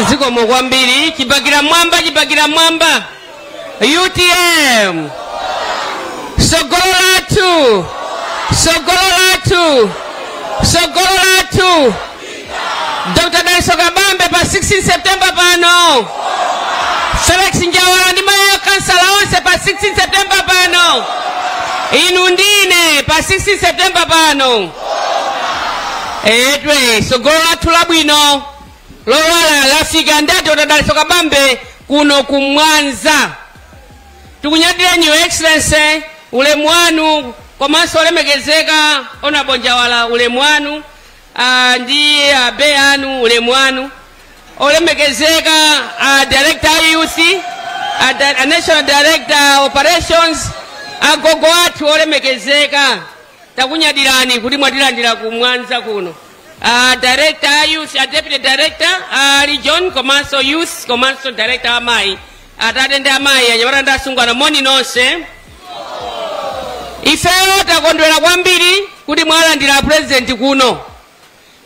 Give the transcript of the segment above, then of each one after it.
Zikomo kwambiri. Chibakira mwamba, chibakira mwamba. UTM, sogolo lathu, sogolo lathu, sogolo lathu. Dr. Dalitso Kabambe pa 16 September pano. Felix Njawala ndi mayi kansala onse pa 16 September pano. Inu ndine pa 16 September pano. Etwe sogolo lathu labwino lowala lafika ndi Dr. Dalitso Kabambe kuno kumwanza. Tikunyadireni, Your Excellency, ulemu wanu, komanso olemekezeka Honorable Njawala, ulemu wanu, ndi abe anu, ulemu wanu, olemekezeka director youth, national director operations, agogo athu olemekezeka, takunyadirani kuti mwatilandira kumwanza kuno. Director youth, deputy director region, komanso youth, komanso director amayi, atate ndi amayi, anyamata ndi asungwana, moni nonse. Ifeyo takondwera kwambiri kuti mwalandira President kuno.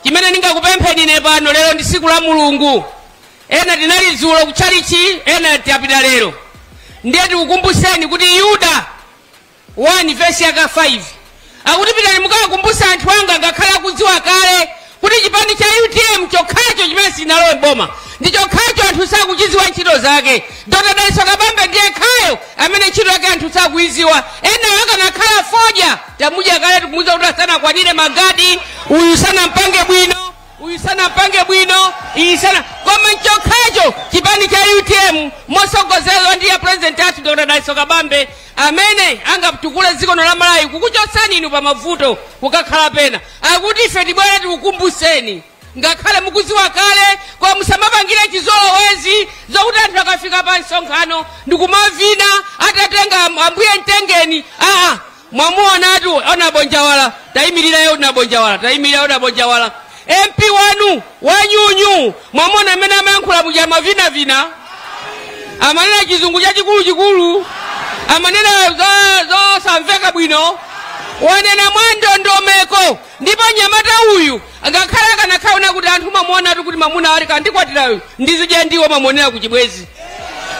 Chimene ndingakupempheni ine pano lero ndi tsiku la Mulungu. Ena tinali dzulo kutchalichi, ena tapita lero. Ndiye tikukumbuseni kuti Yuda 1 verse yaka 5 akuti, "Pitani mukawakumbutsa anthu anga, ngakhale akudziwa kale, kuti chipani cha UTM chokhacho chimene sinalowe boma ndi chokhacho anthu sakuchidziwa ntchito zake." Dr. Dalitso Kabambe ndiye khayo amene ntchito yake anthu sakuiziwa. Ena akanakhala fodya tamudya kale, tikumuwuza kuti asanakwanire magadi, uyu sanampange bwino, uyu sanampange bwino, iyi sana. Koma nchokhacho chipani cha UTM mosogozedwa ndi ya President athu Dr. Dalitso Kabambe amene angatukule dziko la Malawi, kukuchotsani inu pa mavuto kukakhala pena. Akuti ife tibwere tikukumbuseni, ngakhale mukuziwa kale, koma musamapangire chizolowezi zokuti anthu akafika pa msonkhano ndikumavina atatenga "Ambuye mtengeni". Aa, mwamuonatu Honorable Njawala. Tayimirira Honorable Njawala, tayimirira Honorable Njawala, MP wanu wanyunyu. Mwamona amene amayankhula muja, mavinavina, amanena chizungu chachikulu chikulu, amanena zosamveka bwino. Wanena mwa ndondomeko. Ndipo nyamata uyu ngakhale akanakhala kuti anthu mamuonatu kuti mamuna ali kandikwatirayo ndizidya ndiwo, mamuonera kuchibwezi.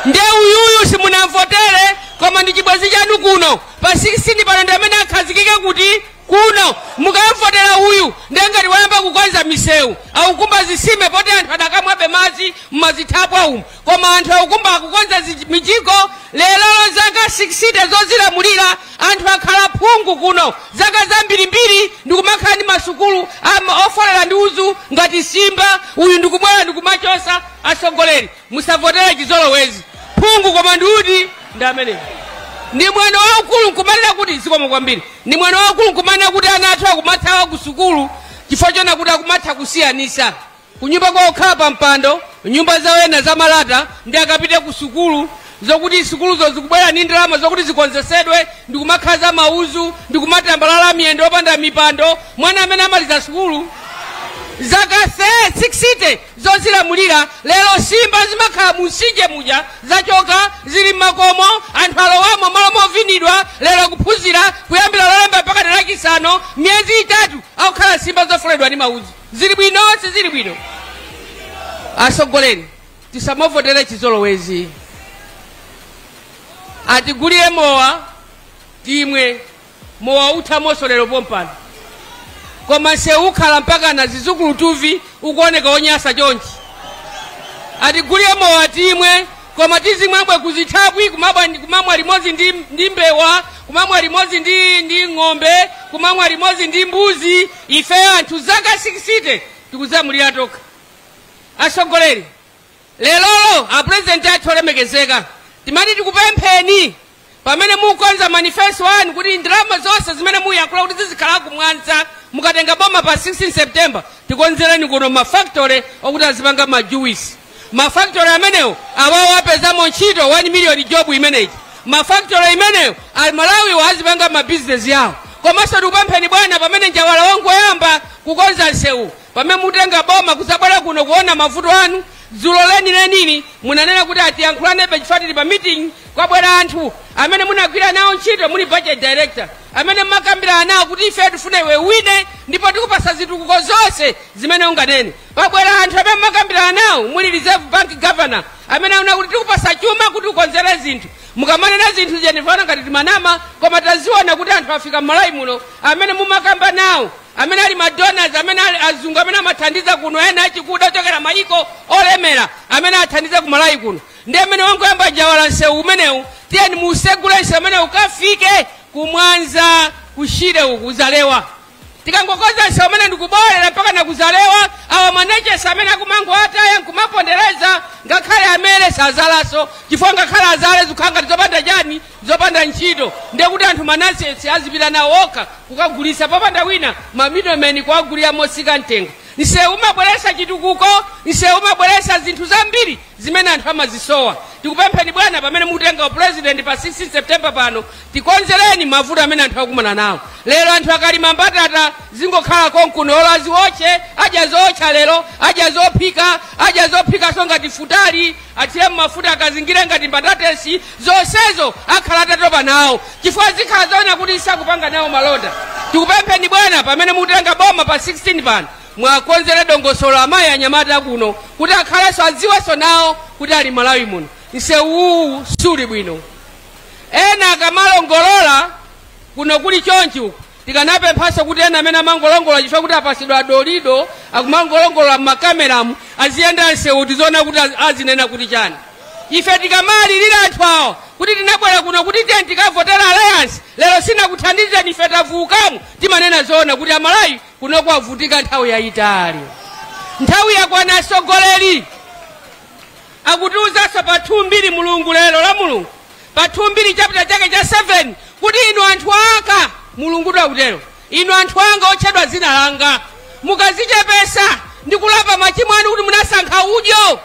Nde uyuyu simunamvotere, koma ndi chibwezi chanu kuno. Pa 16 pano ndi amene akhazikike kuti kuno mukamvotera uyu. Ndengati wayamba kukonza misewu, akukumba zisime, poti anthu adakamwabe madzi mmazithapwa umu, koma anthu akukumba, akukonza mijigo. Lero zaka 60 zozilamulira, anthu akhala phungu kuno zaka zambirimbiri ndikumakhala ndi masukulu ofolera ndi uzu ngati simba. Uyu ndikubwera ndikumachosa. Atsogoleri, musavotere chizolowezi. Phungu koma ndiuti ndi amene ndi mwana waukulu nkumanena kuti, zikomo kwambiri, ndi mwana waukulu nkumanena kuti ana athu akumathawa ku sukulu chifukwa chona kuti akumatha kusiyanisa kunyumba kwa okhala pa mpando, nyumba zawena za malata, ndi akapite ku sukulu zokuti sukuluzo zikubwera ndi ndalama zokuti zikonzesedwe, ndikumakhala za mauzu, ndikumatambalala miyendo opanda mipando. Mwana amene amaliza sukulu zaka 60 zozilamulira, lero simba zimakhala mumtsinje muja zachoka, zili mmakomo, anthu alowamo malo movinidwa. Lero kuphunzira kuyambira Lolemba mpaka Lachisanu, miyezi 3, akukhala simba zofoledwa ndi mauzu. Zili bwino? Sizili bwino. Atsogoleri, tisamavotere chizolowezi. Atigulire mowa timwe, mowa uthamonso lero pompano, koma nsewu ukhala mpaka na zizukulu tuvi ukuoneka onyasa chonchi. Atigulire mowa timwe, koma tizimwebwe kuzithapwi, kumamwa limodzi ndi mbewa, kumamwa limodzi ndi ng'ombe, kumamwa limodzi ndi mbuzi. Ife anthu zaka 60 tikuzamulira tokha. Atsogoleri, lelolo apurezidenti athu olemekezeka, timati tikupempheni pamene mukonza manifesto anu kuti ndalama zonse zimene muyankhula kuti zizikhala kumwanza, mukatenga boma pa 16 September, tikonzereni kuno mafactory okuti azipanga majuice. Mafactory amenewo awawo apezamo ntchito 1 million job imeneyi. Mafactory imeneyo Amalawiwo azipanga mabizinesi yawo. Komanso tikupempheni bwana, pamene Njawala wangoyamba kukonza nsewu, pamene mutenga boma kuzabwera kuno kuona mavuto anu. Dzulo lenilenili munanena kuti atiyankhulanebe chifukwa tili pa meeting. Kwabwera anthu amene munagwira nawo ntchito muli budget director, amene mmakambirana nawo kuti ife tifune iwe wine ndipo tikupasa zitukuko zonse zimene unganene. Pabwera anthu amene mmakambirana nawo muli Reserve Bank governor, amene aona kuti tikupasa chuma kuti ukonzere zinthu. Mukamanena zinthu zija ngati timanama, koma taziona kuti anthu afika m'Malawi muno amene mumakamba nawo, amene ali madonors, amene ali azungu amene amathandiza kuno, ena achikuda ochokera mayiko olemera amene athandiza ku Malawi kuno. Ndi amene wangoyamba Njawala msewu umenewu. Tiyeni musegule msewu umene ukafike kumwanza kushire uku Zalewa. Tikangokonza msewu umene ndikubolera mpaka nakuzalewa, awa manechesa amene akumango ataya nkumapondereza, ngakhale amene sazalaso, chifukwa ngakhale azale zikukhala ngati zopanda chani, zopanda ntchito. Ndiye kuti anthu manachesi azipita nawo okha kukagulisa popanda wina mamiddlemen kuwagulira mosika mtengo. Msewu umabweresa chitukuko, msewu umabweresa zinthu zambiri zimene anthu amazisowa. Tikupempheni bwana, pamene mukutenga president pa 16 September pano, tikonzereni mavuto amene anthu akumana nawo lero. Anthu akalima mbatata zingokhala konkuno, olo aziwotche, adya zootcha lero, adya zophika, adya zophikaso ngati futali, athire mafuta akazingire ngati mbatatesi. Zonsezo akhala atatopa nawo chifukwa zikhala zoona kuti sakupanga nawo malonda. Tikupempheni bwana, pamene mukutenga boma pa 16 pano, mwakonzere dongosolo amayi anyamata kuno kuti akhalenso adziwenso nawo kuti ali Malawi muno. Msewuwu suli bwino. Ena akamalongolola kuno kuli chonchi uku, tikanapemphanso kuti ena amene amangolongola chifukwa kuti apasidwa dolido akumangolongola mmakameramu aziyenda msewu, tizoona kuti azinena kuti chani. Ife tikamalirira anthu awa kuti tinabwera kuno kuti tiye tikavotera Alliance, lero sinakuthandizeni, ife tavukamu. Timanena zoona kuti Amalawi kuno kwavutika nthawi yayitali. Nthawi yakwana atsogoleri akutiuzanso pa 2 Mbiri, Mulungu lero la Mulungu, pa 2 Mbiri chapter chake cha 7, kuti inu anthu anga, Mulungu akutero, inu anthu anga otchedwa dzina langa, mukazichepesa ndi kulapa machimo anu kuti munasankha udyo,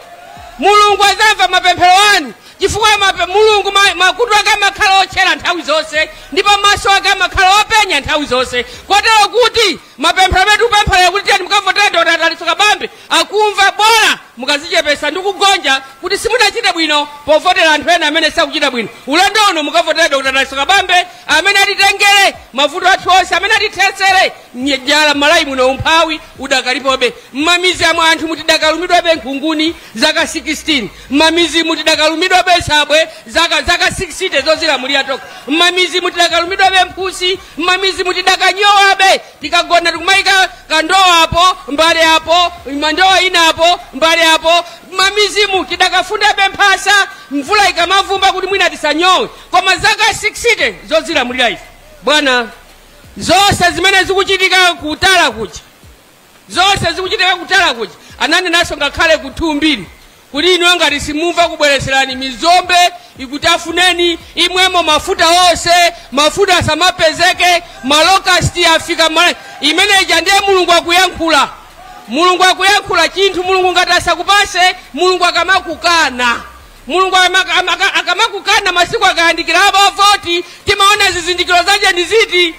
Mulungu azamva mapemphero anu, chifukwa Mulungu makutu ake amakhala otchera nthawi zonse ndipo maso ake amakhala openya nthawi zonse, kotero kuti mapemphero amene tikupempherera kuti tiyeni mukavotera Dr. Dalitso Kabambe akumva. Bola mukazichepesa ndi kugonja kuti simunachite bwino povotera anthu ena amene sakuchita bwino, ulendo uno mukavotera Dr. Dalitso Kabambe amene atitengere mavuto athu onse, amene atithetsere njala m'Malawi muno. Umphawi udakalipobe mmamizi amwe, anthu mutidakalumidwabe nkhunguni zaka 16 mmamizi, mutidakalumidwabe nsabwe zaka 60 zozilamulira toka mmamizi, mutidakalumidwabe mphusi mmamizi, mutidakanyowabe. Tikagona tikumayika kandowa apo, mbale apo, mandowa ina apo, mbale apo. Mmamizimu tidakafundabe mphasa mvula ikamavumba kuti mwina tisanyowe. Koma zaka 60 zozilamulira ife, bwana, zonse zimene zikuchitika kutala kuja, zonse zikuchitika kutala kuja, ananenanso ngakhale kuthumbiri kuti inu ngati simumva kubwereserani mizombe ikuti afuneni imwemo mafuta onse, mafuta asamapezeke, malocust afika imeneja. Ndiye Mulungu akuyankhula, Mulungu akuyankhula chinthu. Mulungu ngati asakupase, Mulungu akamakukana, Mulungu akamakukana masiku akayandikira abavoti, timaona zizindikiro zache ndi ziti.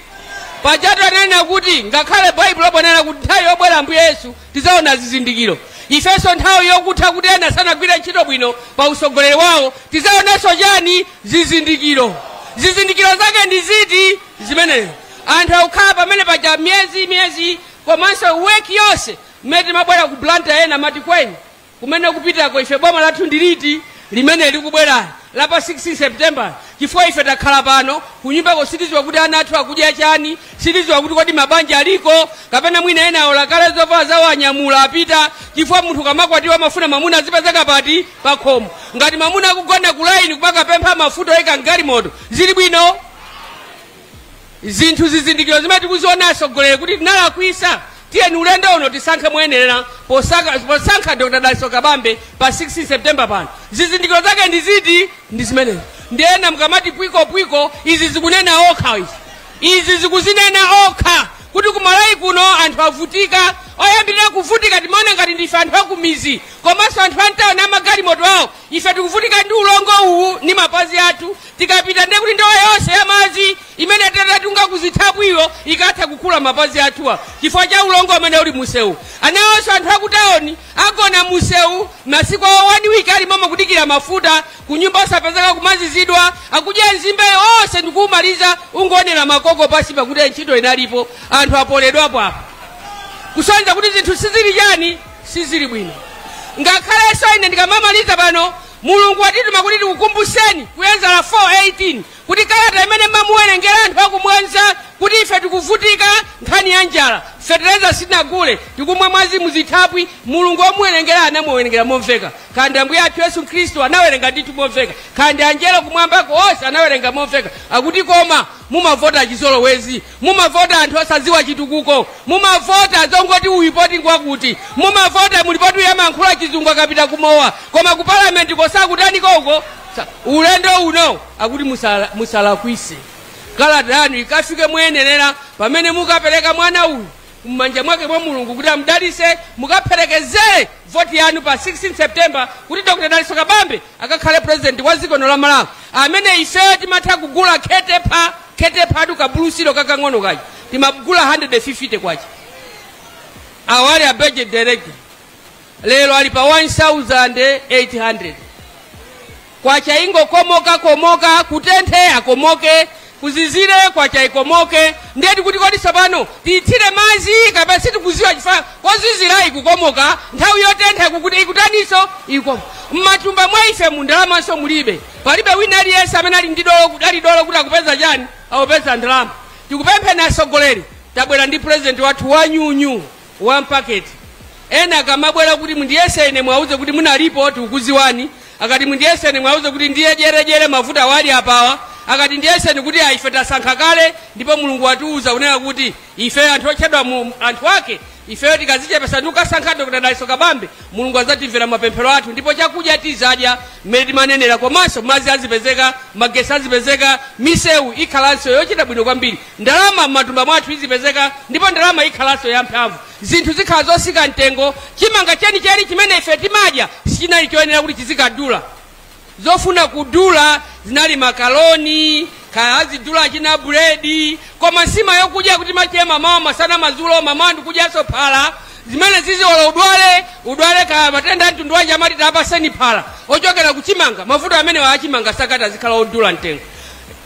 Pajatu ananena kuti ngakhale Baibulo bonena kuti nthawi yobwera Ambuye Yesu tizaona zizindikiro. Ifenso nthawi yokutha kuti ena sanagwire ntchito bwino pa usogoleri wawo, tizaonanso chani? Zizindikiro. Zizindikiro zake ndi ziti zimenezo? Anthu akukhala pamene paja miyezi miyezi, komanso weki yonse. Mmene timabwera ku Blantyre, ena mati kweni kumene kupitako ife boma lathu ndiliti limene likubwera la pa 16 September? Chifukwa ife takhala pano kunyumbako, sitiziwa kuti ana athu akudya chani, sitiziwa kuti kodi mabanja aliko kapena mwina ena aola kale zovala zawo anyamula apita. Chifukwa munthu kamakwatiwa amafuna mamuna azipezeka pati? Pakhomo. Ngati mamuna akugona ku laini kumakapempha mafuta oyika mgalimoto, zili bwino zinthu? Zizindikiro zimene tikuziona atsogoleri kuti tinalakwisa, tiyeni ulendo uno tisankhe moyenerera posankha Dr. Dalitso Kabambe pa 16 September pano. Zizindikiro zake ndi ziti? Ndi zimenezi. Ndiyena mukamati pwikopwiko, izi zikunena okha, izi zikuzinena okha kuti kumalawi kuno anthu avutika. Oyambirira kuvutika timaona ngati ndife anthu akumizi komanso anthu amtawuni amagalimoto awo. Ife tikuvutika ndi ulongo uwu ndi mapazi athu. Tikapita ndiye kuti ndowa yonse ya madzi. Imene tatatunga kuzithabwiyo ikatha kukula mapazi athuwa chifukwa cha ulongo amene uli musewu. Anawonso anthu akutawoni agona musewu masiku awo 1 week ali mama kudikira mafuta kunyumba osapezeka kumazizidwa akudya nzimbe onse ndikumaliza ungonera makoko pasi pakuti ntchito inalipo anthu apoledwapo apo kusonza kuti zinthu sizili chani sizili bwino. Ngakhalenso ine ndikamamaliza pano Mulungu watituma kuti tikukumbuseni kuyenzera 4:18 kuti kalata imene mamuwerengera anthu akumwanza kuti ife tikuvutika nkhani ya njala fetereza sinagule tikumwa mwazi muzithapwi. Mulungu omuwerengera anamuwerengera momveka kandi Ambuye athu Yesu Khristu anawerenga ndithu momveka kandi anjelo kumwambako onse anawerenga momveka akuti koma mumavota chizolowezi, mumavota anthu osadziwa chitukuko, mumavota zongoti uyipoti ngwakuti, mumavota mulipoti uyamankhula chizungu akapita kumowa koma ku palamenti kosakutani koko. Ulendo uno akuti musalakwise kalata yanu ikafike muyenerera pamene mukapereka mwana uyu mmanja mwake mwa Mulungu kuti amudalitse mukaperekezere voti yanu pa 16 September kuti Dr. Dalitso Kabambe akakhale president wa dziko la Malawi amene ife timatha kugula khetepa tukabulusiro kakang'ono kaja timagula 150 kwacha awali a budget director lero ali pa 1800 kwacha ingo komoka komoka kutenthe akomoke kuzizire kwacha ikomoke. Ndeti kuti kodi tsopano tithire mazi kapena sitikuziwa chifukwa kozizira ikukomoka nthawi yotentha ikuti ikutaniso ikomoka. Mmatumba mwa ife mundalamanso mulibe, palibe wina aliyense amene ali ndi dolo ali dolo kuti akupeza chani akupeza ndalama. Tikupempheni atsogoleri, tabwera ndi president wathu wanyunyu wa mpaketi. Ena akamabwera kuti mundiyese ine mwauze kuti munalipo tikukuziwani, akati mundiyese ine mwauze kuti ndiye jerejere mafuta wali apawa, akati ndiyese kuti ife tasankha kale ndipo Mulungu watiuza kunena kuti ife anthu otchedwa anthu ake ifeyo tikazichepesa ndikukasankha Dr. Dalitso Kabambe Mulungu adzatimvera mapemphero athu ndipo chakudya tizadya mmene timanenera komanso madzi azipezeka, magesi azipezeka, misewu ikhalanso yochita bwino kwambiri, ndalama m'matumba mwathu izipezeka ndipo ndalama ikhalanso yamphamvu, zinthu zikhala zosika mtengo. Chimanga chenicheni chimene ife timadya sichinali choyenera kuti chizikadula. Zofuna kudula zinali makaloni kaya azidula china buledi koma nsima yokudya kuti machema mama masana madzulo mama ndikudyanso phala zimene ziziwola udwale udwale kaya matenda a mtundu wanji amati tapaseni phala ochokera kuchimanga. Mavuto amene waachimanga sakati azikhala odula mtengo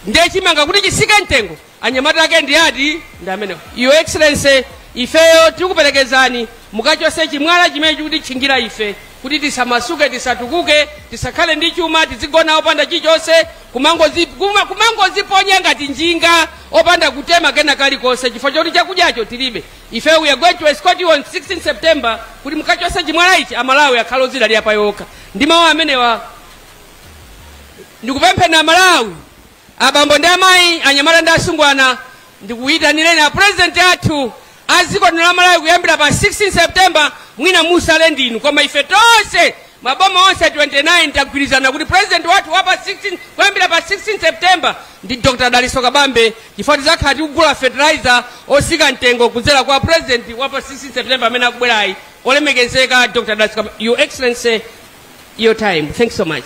ndiye chimanga kuti chisike mtengo anyamata ake ndi ati ndi amenewo. Your Excellency, ifeyo tikuperekezani mukachose chimwala chimene chikutitchingira ife kuti tisamasuke tisatukuke tisakhale ndi chuma tizigona opanda chilichonse kumangoziponya ngati njinga opanda kutema kena kalikonse chifukwa choti chakudyacho tilibe. Ife we are going to escort you on 16 September kuti mukachose chimwala ichi Amalawi akhale ozidalira pa yokha. Ndi mawu amenewa ndikupempheni Amalawi, abambo ndi amayi, anyamata ndi asungwana, ndikuyitanireni a president athu a dziko lino la Malawi kuyambira pa 16 September. Mwina musale ndinu koma ife tonse maboma onse 29 tagwirizana kuti president wathu wa pa 16 kuyambira pa 16 September ndi Dr. Dalitso Kabambe chifukwa tidzakhala tikugula fertilizer osika mtengo kudzera kwa president wa pa 16 September amene akubwerayi olemekezeka Dr. Dalitso Kabambe. Your Excellency, your time. Thanks so much.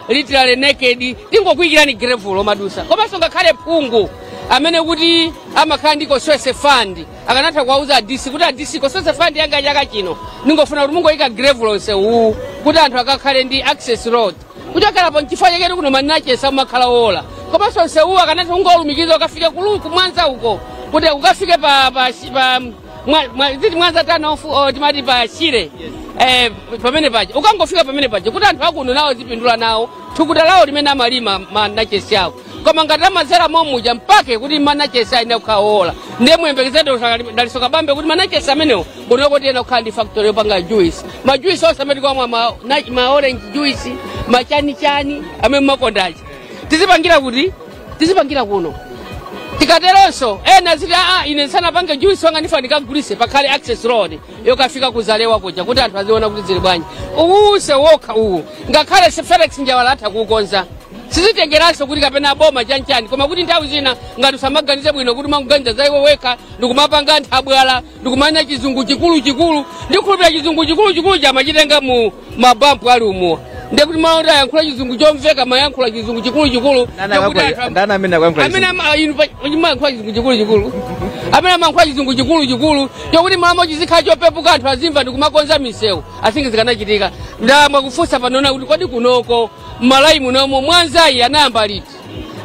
Literally naked tingokuyikirani gravel omadusa komanso ngakhale phungu amene kuti amakhala ndi constituency fund akanatha kuwauza DC kuti DC constituency fund yanga chaka chino ningofuna kuti mungoyika gravel onse uwu kuti anthu akakhale ndi access road kuchokerapo. Nchifukwa chake kuno manachesa umakhala wola komanso onse uwu akanatha kungolumikiza ukafike kumwanza uko kuti ukafike pa ziti Mwanza tano timati pa Chile pamene paja ukangofika pamene paja kuti anthu akuno nawo zipindula nawo thukuta lawo limene amalima manachesi awo. Koma ngati amazera momuja mpake kuti manachesi ayenda kukhala wola ndiye muyembekezere Dalitso Kabambe kuti manachesi amenewo kunoko tiyena kukhala ndi factory yopanga juice, majuice onse amene tikwamwa ma orange juice machanichani amene makondachi tizipangira kuti tizipangira kuno. Tikateronso ena ziti aa ine nsanapange juice wanga ndifa ndikagulise pakhale access road yokafika kuzalewa kuja kuti anthu aziona kuti zili bwanji. Uwuse wokha uwu ngakhale Felix Njawala atha kuukonza sizitengeranso kuti kapena boma chanchani koma kuti nthawi zina ngati usamaganize bwino kuti umakuganiza za iwe wekha ndikumapanga nthabwala ndikumanya chizungu chikulu chikulu ndikhulupira chizungu chikulu chikulu chamachitenga mu mabampu ali umuwa. Ndekuti mawu ayankhula chizungu chomveka, mayankhula chizungu chikuluchikulu. Ndani amene akuyankhula? Amene amayankhula chizungu chikuluchikulu, amene amayankhula chizungu chikuluchikulu chokuti malamo chizikhala chopepuka, anthu azimva ndikumakonza misewu, asingi zikanachitika. Ndamwa kufunsa panona kuti kodi kunoko mmalayi munomo Mwanzayi anayamba liti?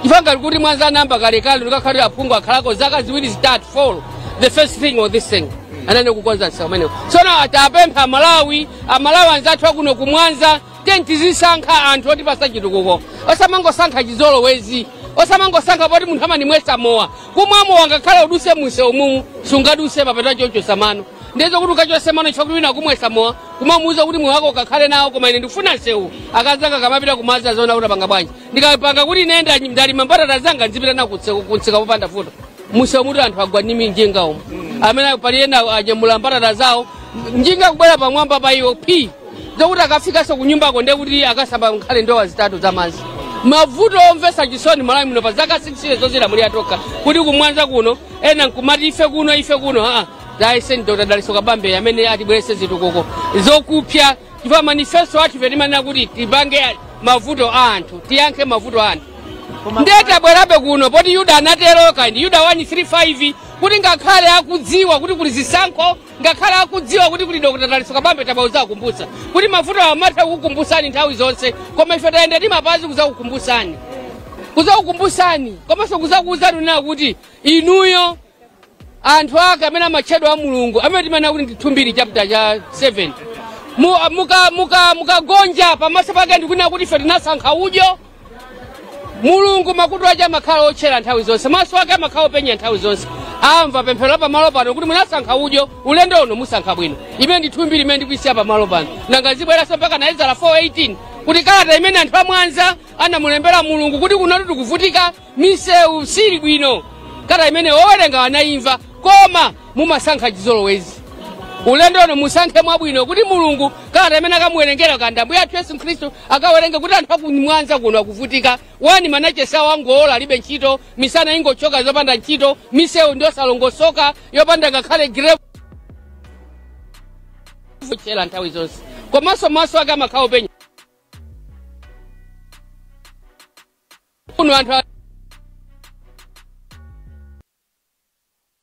Chifukwa ngati kuti Mwanza anayamba kalekale, ndikakhalira aphungu akhalako zaka 2, 3, 4, the first thing or this thing anane kukonza msewu umenewo. Tsono atapempha Amalawi, Amalawi anzathu akuno kumwanza, tiye tizisankha anthu otipasa chitukuko, osamangosankha chizolowezi, osamangosankha poti munthu amanimwesa mowa. Kumwa mowa, ngakhale uduse munsewu mumu sungaduse papeta chochosa mano. Ndizo kuti ukachose mano chifukwa kuti wina akumwesa mowa, kumamuuza kuti mowa wako ukakhale nawo, koma ine ndikufuna msewu. Akazanga kamapita kumadzi azaona kuti apanga bwanji. Ndikapanga kuti ine ndalima mbatata zanga, nzipita nawo kutsika popanda vuto. Munsewu muti anthu agwa ndi njinga umu, amene pali ena anyamula mbatata zawo, njinga kubwera pamwamba pa iwo phi, zokuti akafikanso kunyumbako ndiye kuti akasamba nkhale ndowa 3 za madzi. Mavuto omvetsa chisoni Malawi muno pa zaka 6 years zozilamulira tokha, kuti kumwanza kuno ena nkumati ife kuno, ife kuno. Aa, tayeseni Dr. Dalitso Kabambe amene atibweretse zitukuko zokupya, chifukwa manifesto athu ife timanena kuti tipange mavuto a anthu, tiyankhe mavuto a anthu. Ndiye tabwerabe kuno poti Yuda anatero kandi Yuda 135 kuti ngakhale akudziwa kuti kuli zisankho, ngakhale akudziwa kuti kuli Dr. Dalitso Kabambe, tabauza kukumbutsa kuti mavuto amatha kukukumbutsani nthawi zonse, koma ife tayenda ndi mapazi kuzakukumbutsani, kuzakukumbutsani, komanso kuzakuwuzani nena kuti inuyo anthu ake amene amatchedwa a Mulungu, amene timanena kuti ndi 2 chapter cha 7, mukagonja pamaso pake ndikunena kuti ife tinasankha udyo. Mulungu makutu ake amakhala otchera nthawi zonse, maso ake amakhala openya nthawi zonse, amva pemphero la pamalo pano kuti munasankha udyo, ulendo uno musankha bwino. Imene ndi 2 imene ndikuisiya pamalo pano. Nanga zibweranso mpaka na Ezara 4:18 kuti kalata imene anthu amwanza anamulembera Mulungu kuti kunotu tikuvutika, misewu sili bwino, kalata imene owerenga anayimva, koma mumasankha chizolowezi. Ulendo uno musankhe mwabwino kuti Mulungu kalata imene akamuwerengera kanda Ambuye athu Yesu Khristu akawerenge kuti anthu akumwanza kuno akuvutika, wani manachesa wangola alibe ntchito, misana ingochoka zopanda ntchito, misewu ndiosalongosoka yopanda ngakhale gravel chela nthawi zonse, komanso maso ake amakhala openya kuno anthu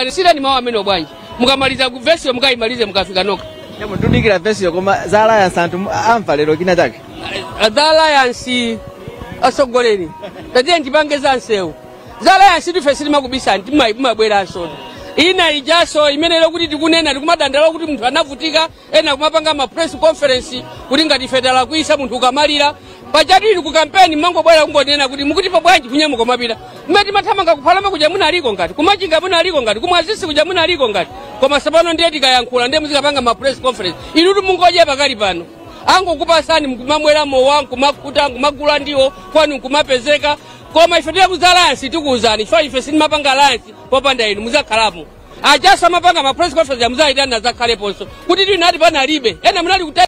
sirani mawu amene bwanji. Mukamaliza ku vesiyo mukayimalize mukafika nokha. Yamo tudikira vesiyo, koma za alliance anthu amva lero kina chake. Za alliance atsogoleri tatiye ndipange za nsewu. Za alliance tife sitimakubisani, timabweranso ina ijaso imene ilo kuti tikunena tikumadandaula kuti munthu anavutika, ena kumapanga ma press conference kuti ngati ife talakwisa munthu ukamalira pachatu inu ku kampeni mangobwera kungonena kuti mukutipa bwanji kunyamuka mapita mmene timathamanga kuphalama kuja munaliko ngati kumachinga munaliko ngati kumwazisi kuja munaliko ngati. Koma sapano ndiye tikayankhula ndiye muzikapanga ma press conference. Inutu mungodya pakali pano angokupasani mkumamwera mowa, nkumakhuta, nkumagula ndiwo kwanu nkumapezeka, koma ife tiye kuza alliance tikuwuzani, chifukwa ife sitimapanga alliance popanda inu muzakhalapo. Ajaso amapanga ma press conference muzayitana zakhaleponso kuti tinati panalibe ena munali kuti